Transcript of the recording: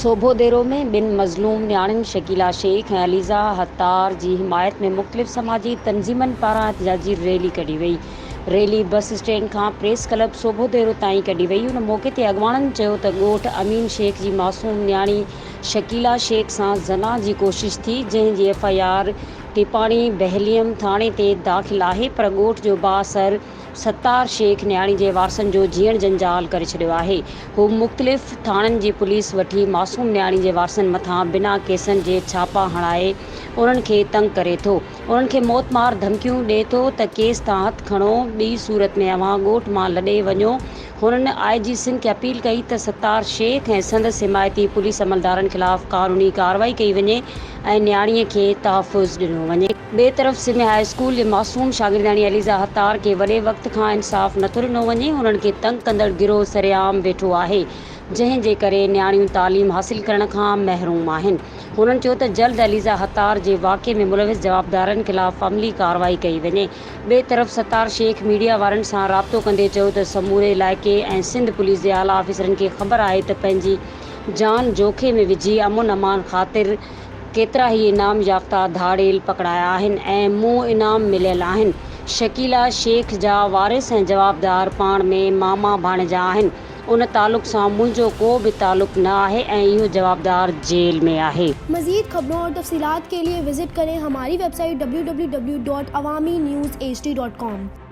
سوڀوديرو ۾ ٻن مظلوم نياڻين شڪيلا شيخ ۽ عليزا حتار جي حمايت ۾ مختلف سماجي تنظيمن پاران احتجاجي ريلي ڪڍي وئي. ريلي بس اسٽينڊ کان پريس ڪلب سوڀوديرو تائين ڪڍي وئي. ان موقعي تي اڳواڻن چيو ته ڳوٺ امين شيخ جي معصوم نياڻي شڪيلا شيخ سان زنا جي ڪوشش ٿي جنهن جي F I R Tipani Behlim ٿاڻي تي داخل آهي پر ڳوٺ جو بااثر ستار شيخ نياڻي جي وارثن جو جيئڻ جنجال ڪري ڇڏيو آهي. هو مختلف ٿاڻن جي پوليس وٺي معصوم نياڻي جي وارثن مٿان بنا ڪيسن جي ڇاپا هڻائي انهن کي تنگ ڪري ٿو. انهن کي موتمار ڌمڪيون ڏئي ٿو ته ڪيس تان هٿ کڻو ٻي صورت ۾ اوهان ڳوٺ مان لڏي وڃو. هنن آء جي سنڌ کي اپيل ڪئي ته ستار شيخ ۽ سندس حمايتي پوليس عملدارن خلاف قانوني ڪارروائي ڪئي وڃي ۽ نياڻي کي تحفظ ڏنو وڃي. ٻئي طرف سمي هاء اسڪول جي معصوم شاگردياڻي عليزا حتار کي وڏي وقت کان انصاف نٿو ڏنو وڃي، انهن کي تنگ ڪندڙ گروهه سرعام ويٺو آهي، جنهن جي ڪري نياڻيون تعليم حاصل ڪرڻ کان محروم آهن. هنن چيو ته جلد عليزا حتار جي واقعي ۾ ملوث جوابدارن خلاف عملي ڪارروائي ڪئي وڃي. ٻئي طرف ستار شيخ ميڊيا وارن سان رابطو ڪندي چيو ته سموري علائقي ۽ سنڌ پوليس جي اعليٰ آفيسرن کي خبر آهي ته پنهنجي جان جوکي ۾ وجهي امن امان خاطر ڪيترا ئي انعام يافته ڌاڙيل پڪڙايا آهن ۽ مون انعام مليل آهن. شڪيلا شيخ جا وارث ۽ جوابدار پاڻ ۾ ماما ڀاڻيجا آهن. ان تعلق سان منهنجو ڪو به تعلق نه آهي ۽ اهو جوابدار جيل ۾ آهي. مزيد خبرون اور تفصيلات کے لئے وزٽ کرين ھماري web site www.awamiNewsHD.com.